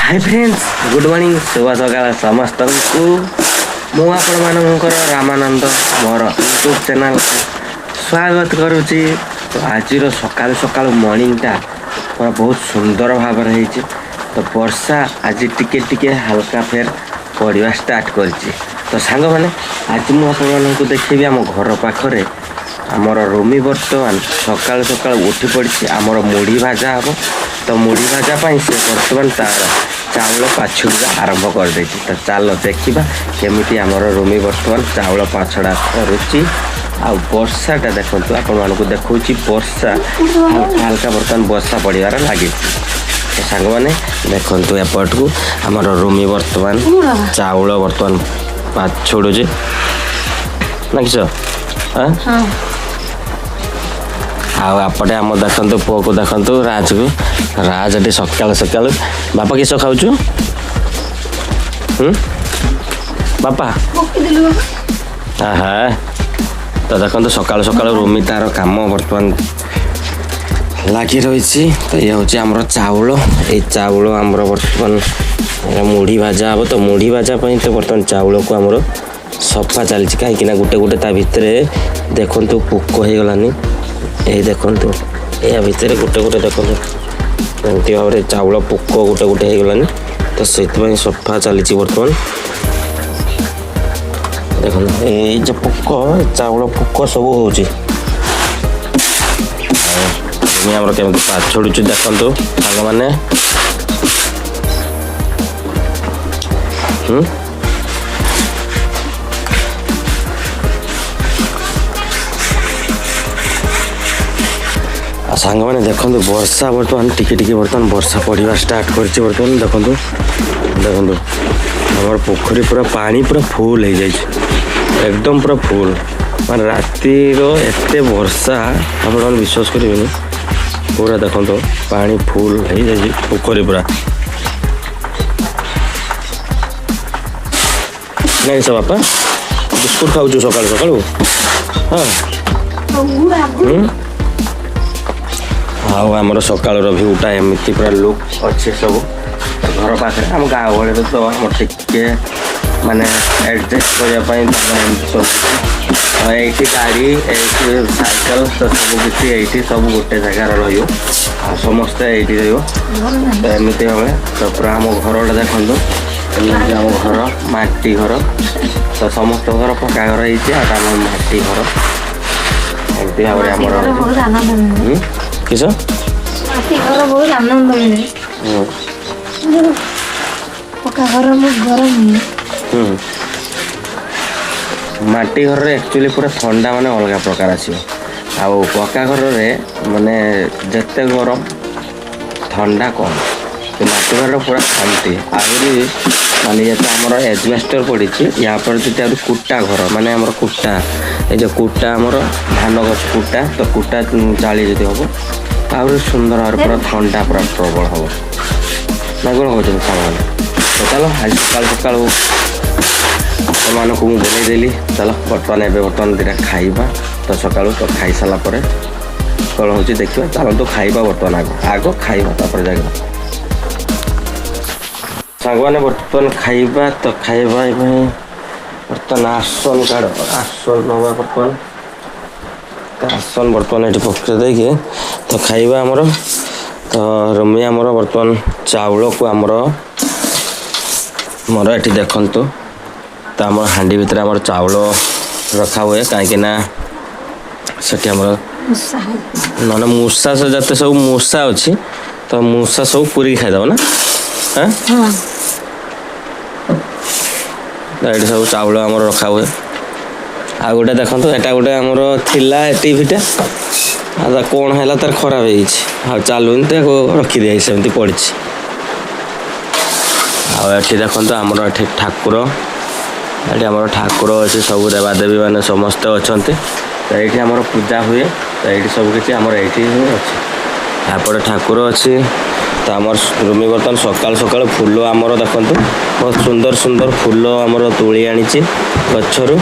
High friends, good morning, ଶୁଭ ସକାଳ ସମସ୍ତଙ୍କୁ। ମୁଁ ଆପଣମାନଙ୍କର ରାମାନନ୍ଦ, ମୋର ୟୁଟ୍ୟୁବ୍ ଚ୍ୟାନେଲ୍କୁ ସ୍ୱାଗତ କରୁଛି। ତ ଆଜିର ସକାଳୁ ସକାଳୁ ମର୍ଣ୍ଣିଂଟା ପୁରା ବହୁତ ସୁନ୍ଦର ଭାବରେ ହେଇଛି। ତ ବର୍ଷା ଆଜି ଟିକେ ଟିକେ ହାଲକା ଫେର ପଡ଼ିବା ଷ୍ଟାର୍ଟ କରିଛି। ତ ସାଙ୍ଗମାନେ, ଆଜି ମୁଁ ଆପଣମାନଙ୍କୁ ଦେଖେଇବି ଆମ ଘର ପାଖରେ ଆମର ରୋମି ବର୍ତ୍ତମାନ ସକାଳୁ ସକାଳୁ ଉଠି ପଡ଼ିଛି। ଆମର ମୁଢ଼ି ଭାଜା ହେବ, ତ ମୁଢ଼ି ଭାଜା ପାଇଁ ସେ ବର୍ତ୍ତମାନ ତାର ଚାଉଳ ପାଛୁଡ଼ିବା ଆରମ୍ଭ କରିଦେଇଛି। ତ ଚାଲ ଦେଖିବା କେମିତି ଆମର ରୋମି ବର୍ତ୍ତମାନ ଚାଉଳ ପାଛଡ଼ା କରୁଛି। ଆଉ ବର୍ଷାଟା ଦେଖନ୍ତୁ, ଆପଣମାନଙ୍କୁ ଦେଖାଉଛି, ବର୍ଷା ହାଲକା ହାଲକା ବର୍ତ୍ତମାନ ବର୍ଷା ପଡ଼ିବାରେ ଲାଗିଛି। ତ ସାଙ୍ଗମାନେ, ଦେଖନ୍ତୁ ଏପଟକୁ, ଆମର ରୋମି ବର୍ତ୍ତମାନ ଚାଉଳ ବର୍ତ୍ତମାନ ପାଛୁଡ଼ୁଛି ନା କିସ? ହଁ। ଆଉ ଏପଟେ ଆମ ଦେଖନ୍ତୁ, ପୁଅକୁ ଦେଖନ୍ତୁ, ରାଜକୁ। ରାଜ ଏଠି ସକାଳୁ ସକାଳୁ, ବାପା କିସ ଖାଉଛୁ? ହୁଁ ବାପା। ଆହା, ତ ଦେଖନ୍ତୁ, ସକାଳୁ ସକାଳୁ ରୋମି ତାର କାମ ବର୍ତ୍ତମାନ ଲାଗି ରହିଛି। ତ ଇଏ ହେଉଛି ଆମର ଚାଉଳ। ଏଇ ଚାଉଳ ଆମର ବର୍ତ୍ତମାନ ଏଇଟା ମୁଢ଼ି ଭାଜା ହେବ। ତ ମୁଢ଼ି ଭାଜା ପାଇଁ ତ ବର୍ତ୍ତମାନ ଚାଉଳକୁ ଆମର ସଫା ଚାଲିଛି, କାହିଁକି ନା ଗୋଟେ ଗୋଟେ ତା ଭିତରେ ଦେଖନ୍ତୁ ପୋକ ହେଇଗଲାନି। ଏଇ ଦେଖନ୍ତୁ, ଏହା ଭିତରେ ଗୋଟେ ଗୋଟେ ଦେଖନ୍ତୁ, ଏମିତି ଭାବରେ ଚାଉଳ ପୋକ ଗୋଟେ ଗୋଟେ ହେଇଗଲାନି। ତ ସେଇଥିପାଇଁ ସଫା ଚାଲିଛି ବର୍ତ୍ତମାନ। ଦେଖନ୍ତୁ, ଏଇ ଯେ ପୋକ, ଏ ଚାଉଳ ପୋକ ସବୁ ହେଉଛି। ଆଉ ଆମର କେମିତି ପାଛୁଡ଼ୁଛି ଦେଖନ୍ତୁ ସାଙ୍ଗମାନେ। ହୁଁ ଆଉ ସାଙ୍ଗମାନେ ଦେଖନ୍ତୁ, ବର୍ଷା ବର୍ତ୍ତମାନ ଟିକେ ଟିକେ ବର୍ତ୍ତମାନ ବର୍ଷା ପଡ଼ିବା ଷ୍ଟାର୍ଟ କରିଛି। ବର୍ତ୍ତମାନ ଦେଖନ୍ତୁ, ଦେଖନ୍ତୁ, ଆମର ପୋଖରୀ ପୁରା ପାଣି ପୁରା ଫୁଲ୍ ହେଇଯାଇଛି, ଏକଦମ ପୁରା ଫୁଲ୍। ମାନେ ରାତିର ଏତେ ବର୍ଷା, ଆପଣମାନେ ବିଶ୍ୱାସ କରିବେନି। ପୁରା ଦେଖନ୍ତୁ, ପାଣି ଫୁଲ୍ ହେଇଯାଇଛି ପୋଖରୀ ପୁରା। ନାଇଁ ସେ ବାପା, ବିସ୍କୁଟ ଖାଉଛୁ ସକାଳୁ ସକାଳୁ? ହଁ। ଆଉ ଆମର ସକାଳର ଭିଉଟା ଏମିତି ପୁରା ଲୁକ୍ ଅଛି ସବୁ ଘର ପାଖରେ। ଆମ ଗାଁ ଗହଳିରେ ତ ଆମର ଟିକେ ମାନେ ଆଡ଼ଜଷ୍ଟ କରିବା ପାଇଁ ଆମେ ଏମିତି ସବୁ। ଏଇଠି ଗାଡ଼ି, ଏଇଠି ସାଇକେଲ, ତ ସବୁ କିଛି ଏଇଠି ସବୁ ଗୋଟେ ଜାଗାରେ ରହିବ ଆଉ ସମସ୍ତେ ଏଇଠି ରହିବ। ତ ଏମିତି ଭାବେ ତ ପୁରା ଆମ ଘରଟା ଦେଖନ୍ତୁ, ଏମିତି ଆମ ଘର, ମାଟି ଘର। ତ ସମସ୍ତଙ୍କ ଘର ପକ୍କା ଘର ହେଇଛି ଆଉ ଆମ ମାଟି ଘର ଏମିତି ଭାବରେ ଆମର। ବହୁତ ଆନନ୍ଦ ମିଳେ। କିସ? ମାଟି ଘର ବହୁତ ଆନନ୍ଦ ମିଳେ। ପକ୍କା ଘର ବହୁତ ଗରମ ହୁଏ। ହୁଁ ମାଟି ଘରରେ ଆକ୍ଚୁଆଲି ପୁରା ଥଣ୍ଡା, ମାନେ ଅଲଗା ପ୍ରକାର ଆସିବ। ଆଉ ପକ୍କା ଘରରେ ମାନେ ଯେତେ ଗରମ, ଥଣ୍ଡା କମ୍। ମାଟି ଘରର ପୁରା ଶାନ୍ତି। ଆହୁରି ମାନେ ଇଏ ତ ଆମର ଏଜବେଷ୍ଟର ପଡ଼ିଛି, ୟା ପରେ ଯଦି ଆହୁରି କୁଟା ଘର, ମାନେ ଆମର କୁଟା, ଏ ଯେଉଁ କୁଟା, ଆମର ଧାନ ଗଛ କୁଟା, ତ କୁଟା ଚାଳି ଯଦି ହେବ, ଆହୁରି ସୁନ୍ଦର ଭାବରେ ପୁରା ଥଣ୍ଡା ପୁରା ପ୍ରବଳ ହେବ ନା କ'ଣ କହୁଛନ୍ତି ସାଙ୍ଗମାନେ? ତ ଚାଲ, ଆଜି ସକାଳୁ ସକାଳୁ ସେମାନଙ୍କୁ ମୁଁ ବନେଇଦେଲି। ଚାଲ ବର୍ତ୍ତମାନ, ଏବେ ବର୍ତ୍ତମାନ ଦୁଇଟା ଖାଇବା। ତ ସକାଳୁ ତ ଖାଇସାରିଲା ପରେ କ'ଣ ହେଉଛି ଦେଖିବା। ଚାଲନ୍ତୁ ଖାଇବା ବର୍ତ୍ତମାନ, ଆଗ ଆଗ ଖାଇବା, ତାପରେ ଜାଗା। ସାଙ୍ଗମାନେ, ବର୍ତ୍ତମାନ ଖାଇବା। ତ ଖାଇବା ପାଇଁ ବର୍ତ୍ତମାନ ଆସନ କାଢ଼, ଆସନ ନେବା ବର୍ତ୍ତମାନ। ତ ଆସନ ବର୍ତ୍ତମାନ ଏଠି ପକେଇ ଦେଇକି ତ ଖାଇବା ଆମର। ତ ରମି ଆମର ବର୍ତ୍ତମାନ ଚାଉଳକୁ ଆମର ମୋର ଏଠି ଦେଖନ୍ତୁ, ତ ଆମର ହାଣ୍ଡି ଭିତରେ ଆମର ଚାଉଳ ରଖା ହୁଏ, କାହିଁକି ନା ସେଠି ଆମର ମୂଷା। ନହେଲେ ମୂଷା, ସେ ଯେତେ ସବୁ ମୂଷା ଅଛି, ତ ମୂଷା ସବୁ ପୁରିକି ଖାଇଦେବ ନା। ହଁ। ହଁ। ତ ଏଠି ସବୁ ଚାଉଳ ଆମର ରଖା ହୁଏ। ଆଉ ଗୋଟେ ଦେଖନ୍ତୁ, ଏଟା ଗୋଟେ ଆମର ଥିଲା ଟିଭିଟା, ଆଉ ତା କ'ଣ ହେଲା, ତାର ଖରାପ ହେଇଯାଇଛି, ଆଉ ଚାଲୁନି, ତାକୁ ରଖିଦିଆଯାଇଛି, ସେମିତି ପଡ଼ିଛି। ଆଉ ଏଠି ଦେଖନ୍ତୁ, ଆମର ଏଠି ଠାକୁର, ଏଠି ଆମର ଠାକୁର ଅଛି, ସବୁ ଦେବାଦେବୀ ମାନେ ସମସ୍ତେ ଅଛନ୍ତି। ତ ଏଇଠି ଆମର ପୂଜା ହୁଏ। ତ ଏଇଠି ସବୁ କିଛି ଆମର ଏଇଠି ହିଁ ଅଛି। ତାପରେ ଠାକୁର ଅଛି। ତ ଆମର ରୁମି ବର୍ତ୍ତମାନ ସକାଳୁ ସକାଳୁ ଫୁଲ ଆମର ଦେଖନ୍ତୁ, ବହୁତ ସୁନ୍ଦର ସୁନ୍ଦର ଫୁଲ ଆମର ତୋଳି ଆଣିଛି ଗଛରୁ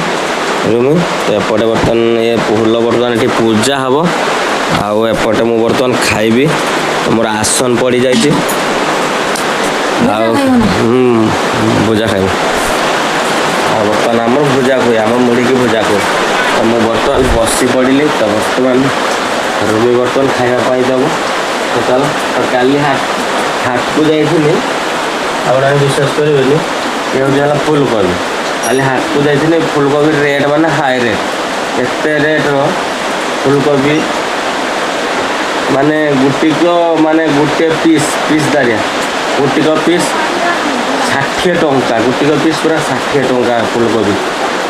ରୁମି। ତ ଏପଟେ ବର୍ତ୍ତମାନ ଏ ଫୁଲ ବର୍ତ୍ତମାନ ଏଠି ପୂଜା ହେବ, ଆଉ ଏପଟେ ମୁଁ ବର୍ତ୍ତମାନ ଖାଇବି। ତ ମୋର ଆସନ ପଡ଼ିଯାଇଛି। ଆଉ ଭୁଜା ଖାଇବ। ଆଉ ବର୍ତ୍ତମାନ ଆମର ଭୁଜା ହୁଏ, ଆମ ମୁଢ଼ିକି ଭୁଜା କୁହେ। ତ ମୁଁ ବର୍ତ୍ତମାନ ବସି ପଡ଼ିଲି। ତ ବର୍ତ୍ତମାନ ରୁମି ବର୍ତ୍ତମାନ ଖାଇବା ପାଇଁ ଦେବ। ତ ଚାଲ। ତ କାଲି ହାଟକୁ ଯାଇଥିଲି, ଆପଣ ବିଶ୍ୱାସ କରିବେନି, ଇଏ ହେଉଛି ହେଲା ଫୁଲକୋବି। କାଲି ହାଟକୁ ଯାଇଥିଲି, ଫୁଲକୋବି ରେଟ୍ ମାନେ ହାଇ ରେଟ୍, ଏତେ ରେଟ୍ର ଫୁଲକୋବି, ମାନେ ଗୋଟିକ, ମାନେ ଗୋଟେ ପିସ୍, ପିସ୍ ଦାରିଆ, ଗୋଟିକ ପିସ୍ 60 ଟଙ୍କା। ଗୋଟିକ ପିସ୍ ପୁରା 60 ଟଙ୍କା ଫୁଲକୋବି।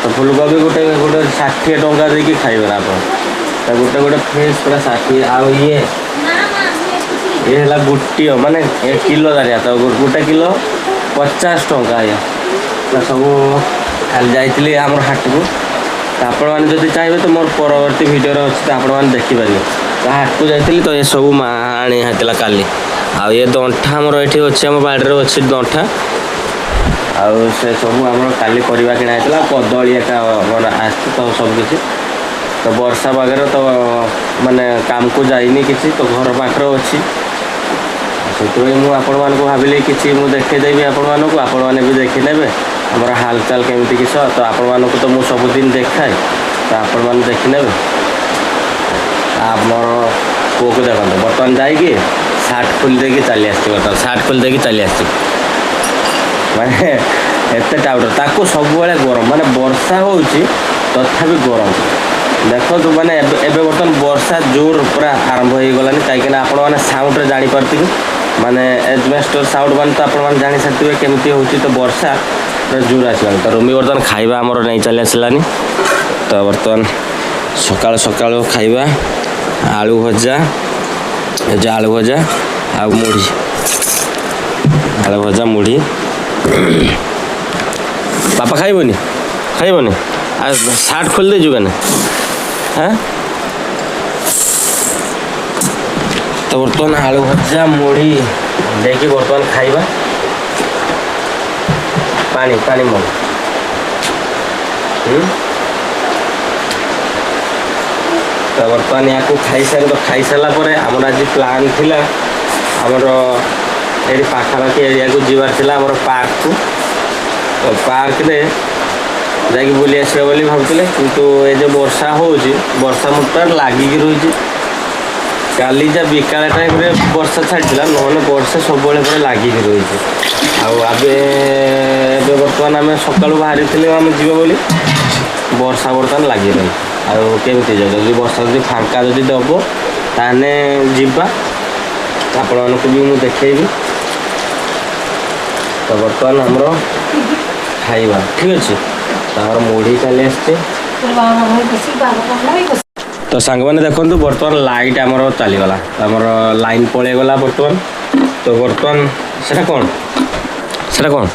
ତ ଫୁଲକୋବି ଗୋଟେ ଗୋଟେ 60 ଟଙ୍କା ଦେଇକି ଖାଇବେ ଆପଣ। ତ ଗୋଟେ ଗୋଟେ ପିସ୍ ପୁରା 60। ଆଉ ଇଏ ଇଏ ହେଲା ଗୋଟିଏ, ମାନେ ଏ କିଲୋ ଦାରିଆ, ତ ଗୋଟେ କିଲୋ 50 ଟଙ୍କା ଆଜ୍ଞା। ତ ସବୁ କାଲି ଯାଇଥିଲି ଆମର ହାଟକୁ। ତ ଆପଣମାନେ ଯଦି ଚାହିଁବେ ତ ମୋର ପରବର୍ତ୍ତୀ ଭିଡ଼ିଓରେ ଅଛି, ତ ଆପଣମାନେ ଦେଖିପାରିବେ। ତ ହାଟକୁ ଯାଇଥିଲି, ତ ଏସବୁ ମା ଆଣି ହେଇଥିଲା କାଲି। ଆଉ ଏ ଦଣ୍ଠା ଆମର ଏଠି ଅଛି, ଆମ ବାଡ଼ିରେ ଅଛି ଦଣ୍ଠା। ଆଉ ସେ ସବୁ ଆମର କାଲି ପରିବା କିଣା ହେଇଥିଲା। କଦଳୀ ଏକା ମାନେ ଆସିଛି। ତ ସବୁ କିଛି ତ ବର୍ଷା ପାଗରେ ତ ମାନେ କାମକୁ ଯାଇନି କିଛି, ତ ଘର ପାଖରେ ଅଛି। ସେଥିପାଇଁ ମୁଁ ଆପଣମାନଙ୍କୁ ଭାବିଲି କିଛି ମୁଁ ଦେଖେଇଦେବି ଆପଣମାନଙ୍କୁ, ଆପଣମାନେ ବି ଦେଖିନେବେ ଆମର ହାଲଚାଲ କେମିତି କିସ। ତ ଆପଣମାନଙ୍କୁ ତ ମୁଁ ସବୁଦିନ ଦେଖାଏ, ତ ଆପଣମାନେ ଦେଖିନେବେ। ଆମର ପୁଅକୁ ଦେଖନ୍ତୁ, ବର୍ତ୍ତମାନ ଯାଇକି ସାର୍ଟ ଖୋଲି ଦେଇକି ଚାଲି ଆସିଛି। ବର୍ତ୍ତମାନ ସାର୍ଟ ଖୋଲି ଦେଇକି ଚାଲି ଆସିଛି, ମାନେ ଏତେ ଟାଉଟର। ତାକୁ ସବୁବେଳେ ଗରମ, ମାନେ ବର୍ଷା ହେଉଛି ତଥାପି ଗରମ। ଦେଖନ୍ତୁ, ମାନେ ଏବେ ଏବେ ବର୍ତ୍ତମାନ ବର୍ଷା ଜୋର ପୁରା ଆରମ୍ଭ ହେଇଗଲାଣି, କାହିଁକିନା ଆପଣମାନେ ସାଉଣ୍ଡରେ ଜାଣିପାରୁଥିବେ, ମାନେ ଏଜବେଷ୍ଟର ସାଉଣ୍ଡ ମାନେ ତ ଆପଣମାନେ ଜାଣିସାରିଥିବେ କେମିତି ହେଉଛି। ତ ବର୍ଷା ପୁରା ଜୋର ଆସିଲାଣି। ତ ରୁମି ବର୍ତ୍ତମାନ ଖାଇବା ଆମର ନେଇ ଚାଲି ଆସିଲାନି। ତ ବର୍ତ୍ତମାନ ସକାଳୁ ସକାଳୁ ଖାଇବା ଆଳୁ ଭଜା, ଏ ଯେଉଁ ଆଳୁ ଭଜା ଆଉ ମୁଢ଼ି, ଆଳୁ ଭଜା ମୁଢ଼ି। ବାପା ଖାଇବନି? ଖାଇବନି? ଆଉ ସାର୍ଟ ଖୋଲି ଦେଇଛୁ କେନେ? ହଁ। ତ ବର୍ତ୍ତମାନ ଆଳୁ ଭଜା ମୁଢ଼ି ଦେଇକି ବର୍ତ୍ତମାନ ଖାଇବା। ପାଣି ପାଣି ମଗ। ତ ବର୍ତ୍ତମାନ ୟାକୁ ଖାଇସାରି, ତ ଖାଇସାରିଲା ପରେ ଆମର ଆଜି ପ୍ଲାନ୍ ଥିଲା, ଆମର ଏଇଠି ପାଖାପାଖି ଏରିଆକୁ ଯିବାର ଥିଲା, ଆମର ପାର୍କକୁ। ତ ପାର୍କରେ ଯାଇକି ବୁଲି ଆସିବା ବୋଲି ଭାବୁଥିଲେ, କିନ୍ତୁ ଏ ଯେଉଁ ବର୍ଷା ହେଉଛି, ବର୍ଷା ମୁଟା ଲାଗିକି ରହିଛି। କାଲି ଯା ବିକାଳ ଟାଇମ୍ରେ ବର୍ଷା ଛାଡ଼ିଥିଲା, ନହେଲେ ବର୍ଷା ସବୁବେଳେ ପୁରା ଲାଗିକି ରହିଛି। ଆଉ ଏବେ ଏବେ ବର୍ତ୍ତମାନ ଆମେ ସକାଳୁ ବାହାରିଥିଲେ ଆମେ ଯିବା ବୋଲି, ବର୍ଷା ବର୍ତ୍ତମାନ ଲାଗି ରହିଛି। ଆଉ କେମିତି ଯିବ? ଯଦି ବର୍ଷା ଯଦି ଫାଙ୍କା ଯଦି ଦେବ ତାହେଲେ ଯିବା, ଆପଣମାନଙ୍କୁ ବି ମୁଁ ଦେଖେଇବି। ତ ବର୍ତ୍ତମାନ ଆମର ଖାଇବା ଠିକ୍ ଅଛି। ତ ଆମର ମୁଢ଼ି ଚାଲି ଆସିଛି। ତ ସାଙ୍ଗମାନେ ଦେଖନ୍ତୁ, ବର୍ତ୍ତମାନ ଲାଇଟ୍ ଆମର ଚାଲିଗଲା, ଆମର ଲାଇନ୍ ପଳେଇଗଲା ବର୍ତ୍ତମାନ। ତ ବର୍ତ୍ତମାନ ସେଟା କ'ଣ? ସେଟା କ'ଣ?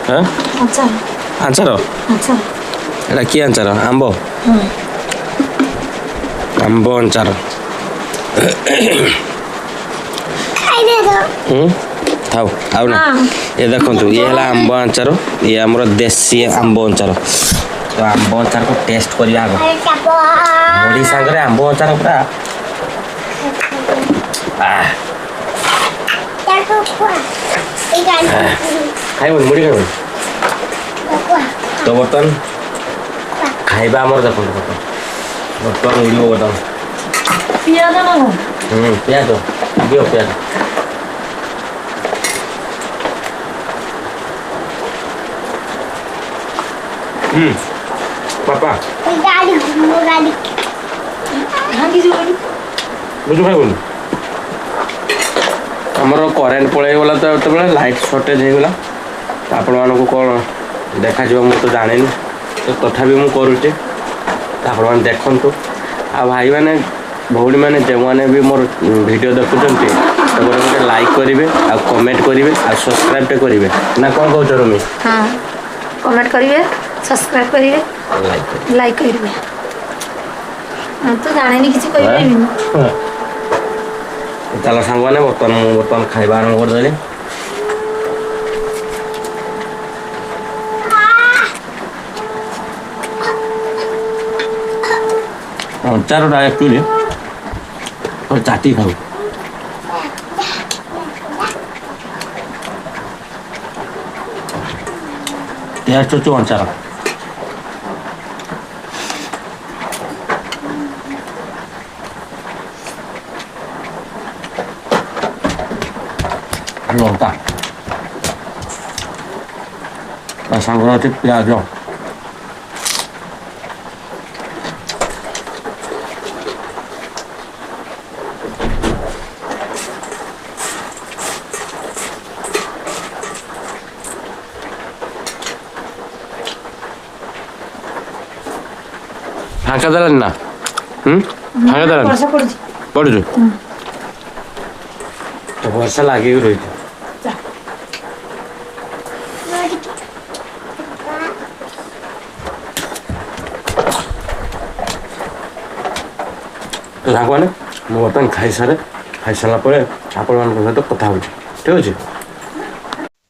ହଁ। ଆଚାର। ଆଚାର। ଆଚାର। ଏଟା କି ଆଚାର? ଆମ୍ବ? ହଁ। ଆମ୍ବ ଆଚାର। ହୁଁ, ଥାଉ, ଆଉ ନା। ଏ ଦେଖନ୍ତୁ, ଇଏ ହେଲା ଆମ୍ବ ଆଚାର, ଇଏ ଆମର ଦେଶୀ ଆମ୍ବ ଆଚାର। ତ ଆମ୍ବ ଆଚାରକୁ ଟେଷ୍ଟ କରିବା ଆଗ ମୁଢ଼ି ସାଙ୍ଗରେ। ଆମ୍ବ ଆଚାର ପୁରା ଆଃ, ଖାଇବନି? ମୁଢ଼ି ଖାଇବନି? ତ ବର୍ତ୍ତମାନ ଖାଇବା ଆମର ଦେଖନ୍ତୁ, ବର୍ତ୍ତମାନ ବର୍ତ୍ତମାନ ଉଡ଼ିବ ବର୍ତ୍ତମାନ। ପିଆଜ ନା କଣ? ହୁଁ, ପିଆଜ ଦିଅ, ପିଆଜ। ହୁଁ ବାପା। ଭାଙ୍ଗି ଯିବନି? ବୁଝୁ, ଖାଇବନି? ଆମର କରେଣ୍ଟ ପଳେଇଗଲା, ତ ଯେତେବେଳେ ଲାଇଟ୍ ସର୍ଟେଜ୍ ହେଇଗଲା, ତ ଆପଣମାନଙ୍କୁ କ'ଣ ଦେଖାଯିବ ମୁଁ ତ ଜାଣିନି, ତ ତଥାପି ମୁଁ କରୁଛି, ତ ଆପଣମାନେ ଦେଖନ୍ତୁ। ଆଉ ଭାଇମାନେ ଭଉଣୀମାନେ, ଯେଉଁମାନେ ବି ମୋର ଭିଡ଼ିଓ ଦେଖୁଛନ୍ତି, ତ ଗୋଟେ ଗୋଟେ ଲାଇକ୍ କରିବେ ଆଉ କମେଣ୍ଟ କରିବେ ଆଉ ସବସ୍କ୍ରାଇବ୍ଟେ କରିବେ, ନା କ'ଣ କହୁଛ ରୁମି? ହଁ, କମେଣ୍ଟ କରିବେ, ସବସ୍କ୍ରାଇବ୍ କରିବେ। ଲାଇକ୍ କରିବେ। ଲାଇକ୍ କରିବେ। ମୁଁ ତ ଜାଣିନି, କିଛି କହିପାରିବିନି। ଚାଲ ସାଙ୍ଗମାନେ, ବର୍ତ୍ତମାନ ମୁଁ ବର୍ତ୍ତମାନ ଖାଇବା ଆରମ୍ଭ କରିଦେଲି। ଅଚାରଟା ଆକ୍ଚୁଆଲି ଚାଟି ଖାଉ। ଟେଷ୍ଟ ହେଉଛି କଞ୍ଚାର। ଲଙ୍କା ତା ସାଙ୍ଗରେ ଅଛି ପିଆଜ। ଫାଙ୍କା ଦେଲାନି ନା? ଫାଙ୍କା ଦେଲାନି। ବର୍ଷା ପଡୁଛି। ପଡୁଛୁ ତ, ବର୍ଷା ଲାଗିକି ରହିଛି। ଯା। ତ ସାଙ୍ଗମାନେ, ମୁଁ ବର୍ତ୍ତମାନ ଖାଇସାରେ, ଖାଇସାରିଲା ପରେ ଆପଣମାନଙ୍କ ସହିତ କଥା ହେଉଛି, ଠିକ୍ ଅଛି?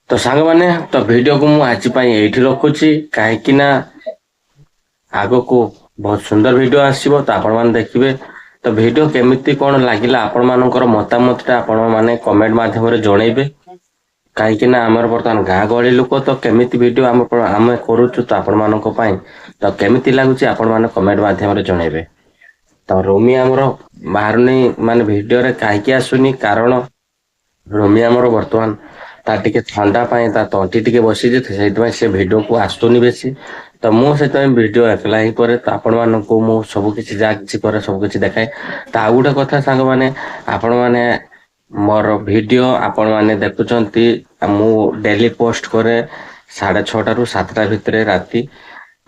ତ ସାଙ୍ଗମାନେ, ତ ଭିଡ଼ିଓକୁ ମୁଁ ଆଜି ପାଇଁ ଏଇଠି ରଖୁଛି, କାହିଁକି ନା ଆଗକୁ ବହୁତ ସୁନ୍ଦର ଭିଡ଼ିଓ ଆସିବ, ତ ଆପଣମାନେ ଦେଖିବେ। ତ ଭିଡ଼ିଓ କେମିତି କ'ଣ ଲାଗିଲା, ଆପଣମାନଙ୍କର ମତାମତଟା ଆପଣମାନେ କମେଣ୍ଟ ମାଧ୍ୟମରେ ଜଣେଇବେ, କାହିଁକି ନା ଆମର ବର୍ତ୍ତମାନ ଗାଁ ଗହଳି ଲୋକ, ତ କେମିତି ଭିଡ଼ିଓ ଆମେ କରୁଛୁ, ତ ଆପଣମାନଙ୍କ ପାଇଁ ତ କେମିତି ଲାଗୁଛି ଆପଣମାନେ କମେଣ୍ଟ ମାଧ୍ୟମରେ ଜଣେଇବେ। ତ ରୋମି ଆମର ବାହାରୁନି, ମାନେ ଭିଡ଼ିଓରେ କାହିଁକି ଆସୁନି? କାରଣ ରୋମି ଆମର ବର୍ତ୍ତମାନ ତା ଟିକେ ଥଣ୍ଡା ପାଇଁ ତା ତଣ୍ଟି ଟିକେ ବସିଛି, ସେଇଥିପାଇଁ ସେ ଭିଡ଼ିଓକୁ ଆସୁନି ବେଶୀ। ତ ମୁଁ ସେଥିପାଇଁ ଭିଡ଼ିଓ ଏକଲା ହିଁ କରେ। ତ ଆପଣମାନଙ୍କୁ ମୁଁ ସବୁ କିଛି ଯାହା କିଛି କରେ, ସବୁ କିଛି ଦେଖାଏ। ତ ଆଉ ଗୋଟେ କଥା ସାଙ୍ଗମାନେ, ଆପଣମାନେ ମୋର ଭିଡ଼ିଓ ଆପଣମାନେ ଦେଖୁଛନ୍ତି, ମୁଁ ଡେଲି ପୋଷ୍ଟ କରେ 6:30ରୁ 7ଟା ଭିତରେ ରାତି।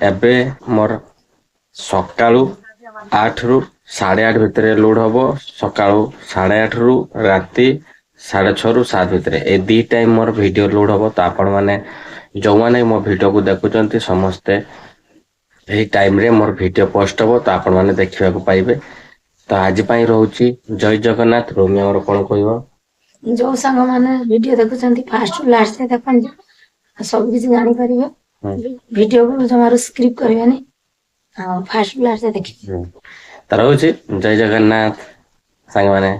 ଏବେ ମୋର ସକାଳୁ 8ରୁ 8:30 ଭିତରେ ଲୋଡ଼ ହବ, ସକାଳୁ 8:30ରୁ ରାତି 6:30ରୁ 7 ଭିତରେ, ଏ 2 ଟାଇମ୍ ମୋର ଭିଡ଼ିଓ ଲୋଡ଼ ହବ। ତ ଆପଣମାନେ ଯେଉଁମାନେ ମୋ ଭିଡ଼ିଓକୁ ଦେଖୁଛନ୍ତି, ସମସ୍ତେ ଏହି ଟାଇମ୍ରେ ମୋର ଭିଡ଼ିଓ ପୋଷ୍ଟ ହବ, ତ ଆପଣମାନେ ଦେଖିବାକୁ ପାଇବେ। ତ ଆଜି ପାଇଁ ରହୁଛି, ଜୟ ଜଗନ୍ନାଥ। ରୋମି ଆମର କ'ଣ କହିବ? ଯୋଉ ସାଙ୍ଗମାନେ ଭିଡିଓ ଦେଖୁଛନ୍ତି, ଫାଷ୍ଟ ଲାଷ୍ଟ ଯାଏ ଦେଖନ୍ତୁ, ସବୁ କିଛି ଜାଣିପାରିବେ। ଭିଡିଓକୁ ଜମାରୁ ସ୍କିପ୍ କରିବେନି ଆଉ ଫାଷ୍ଟ ଲାଷ୍ଟ ଯାଏ ଦେଖିବେ। ତ ରହୁଛି, ଜୟ ଜଗନ୍ନାଥ ସାଙ୍ଗମାନେ।